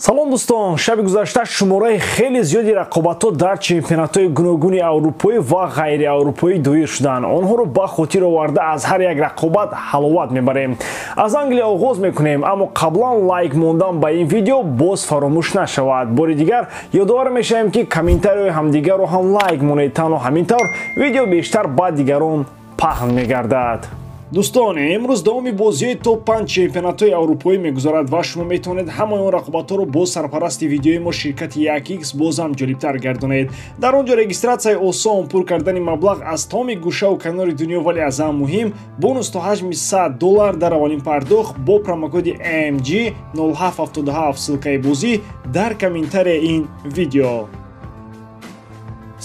Салом дӯстон, шаби гузашта шумораи хеле зиёди рақобатҳо дар чемпионатҳои гуногуни аврупоӣ ва ғайриаврупоӣ доир шуданд. Онҳоро ба хотир оварда аз ҳар як рақобат ҳаловат мебарем. Аз Англия оғоз мекунем, аммо қаблан лайк мондан ба ин видео боз фаромӯш нашавад. Бори дигар ёдовар мешавем, ки комментарияҳои ҳамдигарро ҳам лайк монед, танҳо ҳамин тавр видео бештар ба дигарон паҳн мегардад. Дӯстон, имрӯз давоми бозиҳои топ-5 чемпионатҳои аврупоӣ мегузарад ва шумо метавонед ҳамаи он рақобатҳоро бо сарпарасти видеои мо ширкати 1x боз ҳам ҷолибтар гардонед. Дар он ҷо регистратсияи осон, пур кардани маблағ аз тамоми гӯшаву канори дунё, вале аз ҳам муҳим бонус то ҳаҷми $100 дар аввалин пардохт бо промокоди MG 0777. Ссылкаи бозӣ дар комментарияи ин видео.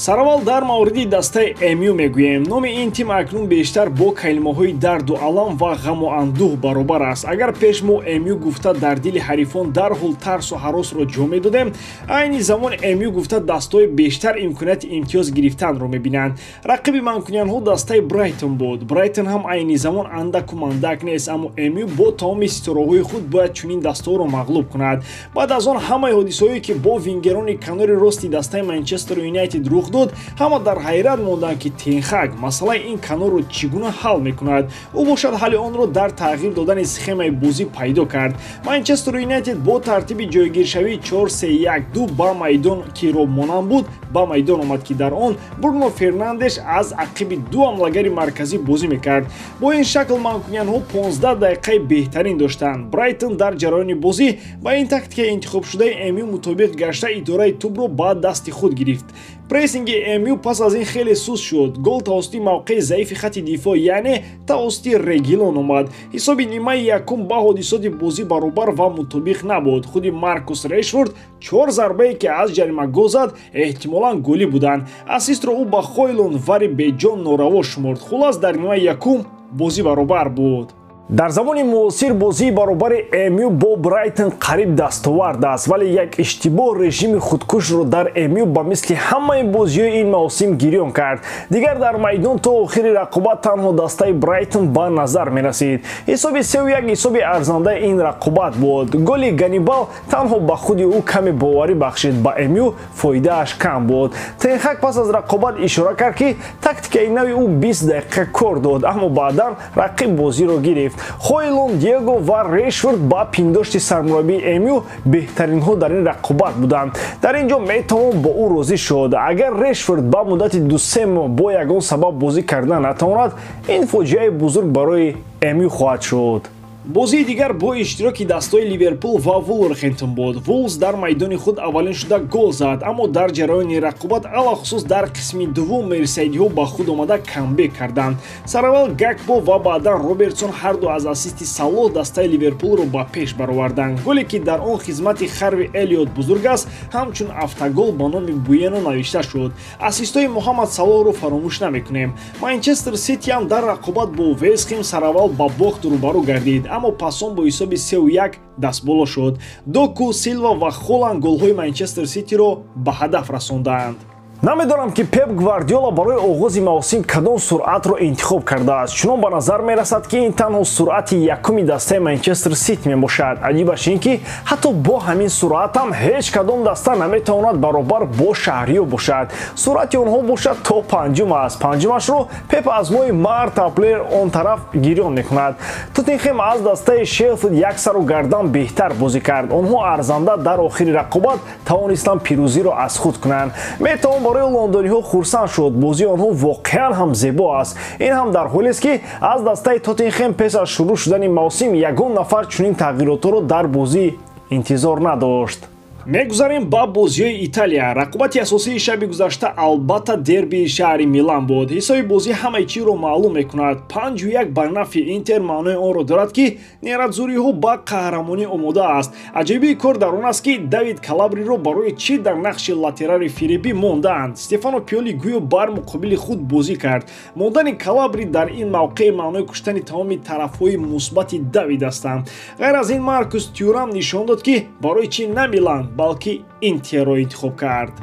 Сараввал дар мавриди дастаи МЮ мегӯем. Номи ин тим акнун бештар бо калимаҳои дарду алам ва ғаму андӯҳ баробар аст. Агар пеш мо МЮ гуфта дар дили ҳарифон дарҳол тарсу ҳаросро ҷо медодем, айни замон МЮ гуфта дастҳои бештар имконияти имтиёз гирифтанро мебинанд. Рақиби манкуниянҳо дастаи Брайтон буд. Брайтон ҳам айни замон андаку мандак нест, аммо МЮ бо тамоми ситораҳои худ бояд чунин дастҳоро мағлуб кунад. Баъд аз он ҳамаи ҳодисаҳое, ки бо вингерони канори рости дастаи Манчестер Юнайтед рух дод, ҳама дар ҳайрат монданд, ки Тенхак масъалаи ин канорро чӣ гуна ҳал мекунад. Ӯ бошад ҳалли онро дар тағйир додани схемаи бозӣ пайдо кард. Манчестер Юнайтед бо тартиби ҷойгиршавии 4-3-1-2 ба майдон, ки робмонанд буд, ба майдон омад, ки дар он Бруно Фернандеш аз ақиби ду ҳамлагари марказӣ бозӣ мекард. Бо ин шакл манкуниянҳо 15 дақиқаи беҳтарин доштанд. Брайтон дар ҷараёни бозӣ ба ин тактикаи интихобшудаи МЮ мутобиқ гашта, идораи тӯбро ба дасти худ гирифт. Прессинги МЮ пас аз ин хеле суст шуд. Гол тавассути мавқеи заифи хати дифоъ, яъне тавассути Регилон омад. Ҳисоби нимаи якум ба ҳодисоти бозӣ баробар ва мутобиқ набуд. Худи Маркус Решфорд чор зарбае, ки аз ҷаримагоҳ зад, эҳтимолан голӣ буданд. Ассистро ӯ ба Хойлунд вари беҷон нораво шуморд. Хулас, дар нимаи якум бозӣ баробар буд. Дар замони муосир бозии баробари МЮ бо Брайтон қариб дастовард аст, вале як иштибоҳ режими худкушро дар МЮ ба мисли ҳамаи бозиҳои ин мавсим гирён кард. Дигар дар майдон то охири рақобат танҳо дастаи Брайтон ба назар мерасид. Ҳисоби 3-1 ҳисоби арзандаи ин рақобат буд. Голи Ганнибал танҳо ба худи ӯ каме боварӣ бахшид, ба МЮ фоидааш кам буд. Тенхак пас аз рақобат ишора кард, ки тактикаи нави ӯ 20 дақиқа кор дод, аммо баъдан рақиб бозиро гирифт. Хойлунд, Диего ва Решфорд ба пиндошти сармураббии МЮ беҳтаринҳо дар ин рақобат буданд. Дар ин ҷо метавон бо ӯ розӣ шуд. Агар Решфорд ба муддати 2-3 моҳ бо ягон сабаб бозӣ карда натавонад, ин фоҷиаи бузург барои МЮ хоҳад шуд. Бозии дигар бо иштироки дастҳои Ливерпул ва Вулверхэмптон буд. Вулвс дар майдони худ аввалин шуда гол зад, аммо дар ҷараёни рақобат, алахусус дар қисми дуввум, мерсайдиҳо ба худ омада камбек карданд. Сараввал Гакпо ва баъдан Робертсон ҳарду аз ассисти Салоҳ дастаи Ливерпулро ба пеш бароварданд. Голе, ки дар он хизмати Харви Элиот бузург аст, ҳамчун автогол ба номи Буено навишта шуд. Ассистҳои Муҳаммад Салоҳро фаромӯш намекунем. Манчестер Ситиам дар рақобат бо Вестхем сараввал ба бохт рӯбарӯ гардид, аммо пасон бо ҳисоби 3-1 дастболо шуд. Доку, Силва ва Холанд голҳои Манчестер Ситиро ба ҳадаф расонданд. Намедонам, ки Пеп Гвардиола барои оғози мавсим кадом суръатро интихоб кардааст. Чунон ба назар мерасад, ки ин танҳо суръати якуми дастаи Манчестер Сити мебошад. Аҷибаш ин, ки ҳатто бо ҳамин суръат ҳам ҳеҷ кадом даста наметавонад баробар бо шаҳриё бошад. Суръати онҳо бошад то панҷум аст. Панҷумашро Пеп аз моҳи март апрел он тараф гирён мекунад. Тоттенхем аз дастаи Шеффилд як сару гардан беҳтар бозӣ кард. Онҳо арзанда дар охири рақобат тавонистанд пирӯзиро аз худ кунанд. Метавон барои лондониҳо хурсанд шуд. Бозии онҳо воқеан ҳам зебо аст. Ин ҳам дар ҳолест, ки аз дастаи Тоттенхем пеш аз шурӯъ шудани мавсим ягон нафар чунин тағйиротҳоро дар бозӣ интизор надошт. Мегузарем ба бозиҳои Италия. Рақобати асосии шаби гузашта албатта дербии шаҳри Милан буд. Ҳисоби бозӣ ҳамаи чиро маълум мекунад. 5-1 ба нафъи Интер маънои онро дорад, ки нератзуриҳо ба қаҳрамонӣ омода аст. Аҷибии кор дар он аст, ки Давид Калабриро барои чӣ дар нақши латерали фиребӣ мондаанд. Стефано Пиоли гӯё бар муқобили худ бозӣ кард. Мондани Калабри дар ин мавқеъ маънои куштани тамоми тарафҳои мусбати Давид ҳастанд. Ғайр аз ин, Маркус Тюрам нишон дод, ки барои чӣ на Милан, балки Интерро интихоб кард.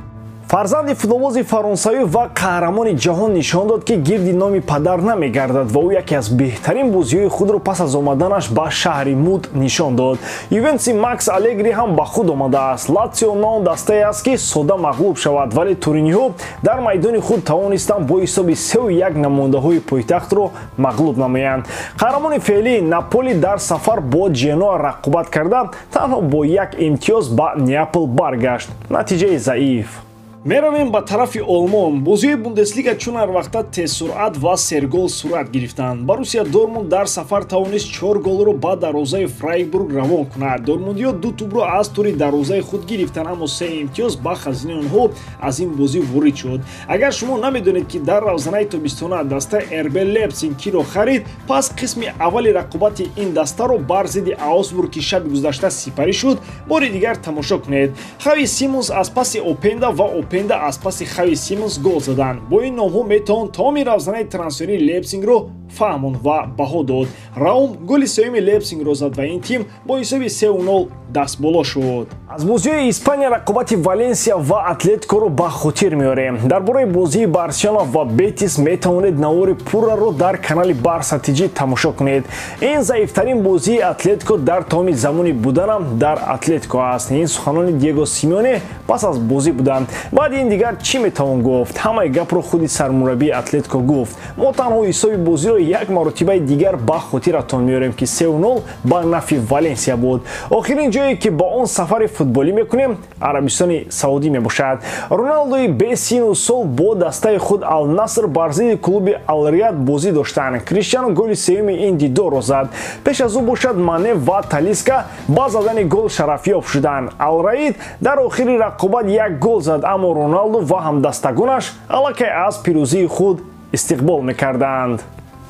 Фарзанди футболбози фаронсавӣ ва қаҳрамони ҷаҳон нишон дод, ки гирди номи падар намегардад ва ӯ яке аз беҳтарин бозиҳои худро пас аз омаданаш ба шаҳри муд нишон дод. Ювентуси Макс Алегри ҳам ба худ омадааст. Латсио на он дастае аст, ки сода мағлуб шавад, вале туриниҳо дар майдони худ тавонистанд бо ҳисоби 3-1 намояндаҳои пойтахтро мағлуб намоянд. Қаҳрамони феълии Наполи дар сафар бо Ҷеноа рақобат карда, танҳо бо як имтиёз ба Неапол баргашт. Натиҷаи заиф. Меравем ба тарафи Олмон. Бозиҳои Бундеслига чун ҳар вақта тезсуръат ва сергол сурат гирифтанд. Боруссия Дортмунд дар сафар тавонист 4 голро ба дарвозаи Фрайбург равон кунад. Дортмундиҳо 2 тӯбро аз тури дарвозаи худ гирифтанд, аммо 3 имтиёз ба хазинаи онҳо аз ин бозӣ ворид шуд. Агар шумо намедонед, ки дар равзанаи тобистона дастаи РБ Лейпсиг киро харид, пас қисми аввали рақобати ин дастаро бар зидди Аусбург, ки шаби гузашта сипарӣ шуд, бори дигар тамошо кунед. Хави Симонс аз паси Опенда ва Опенда аз паси Хави Симонс гол заданд. Бо ин номҳо метавон тамоми равзанаи трансферии Лейпсингро фаҳмонд ва баҳо дод. Раум голи сеюми Лейпсингро зад ва ин тим бо ҳисоби 3-0 дастболо шуд. Аз бозиҳои Испания рақобати Валенсия ва Атлетикоро ба хотир меорем. Дар бораи бозии Барселона ва Бетис метавонед навори пурраро дар канали Барса ТЖ тамошо кунед. Ин заифтарин бозии Атлетико дар тамоми замони буданам дар Атлетико аст. Ин суханони Диего Симеоне пас аз бозӣ буданд. Баъди ин дигар чӣ метавон гуфт? Ҳамаи гапро худи сармураббии Атлетико гуфт. Мо танҳо ҳисоби бозиро як маротибаи дигар ба хотиратон меорем, ки 3-0 ба нафи Валенсия буд. Охирин ҷое ки ба он сафари футболӣ мекунем, Арабистони Саудӣ мебошад. Роналдои бесину сол бо дастаи худ Ал-Наср бар зидди клуби Ал-Рияд бозӣ доштанд. Криштиану голи сеюми ин дидорро зад. Пеш аз ӯ бошад Мане ва Талиска ба задани гол шарафёб шуданд. Ал-Раид дар охири рақобат як гол зад, аммо Роналду ва ҳамдастагонаш аллакай аз пирӯзии худ истиқбол мекарданд.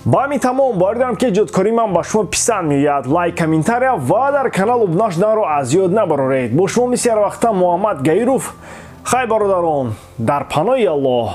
Ба ҳамин тамом. Боварӣ дорам, ки эҷодкории ман ба шумо писанд меояд. Лайк, комментария ва дар канал обуна шуданро аз ёд набароред. Бо шумо мисли ҳар вақта Муҳаммад Гаиров. Хай, бародарон, дар паноҳи Аллоҳ.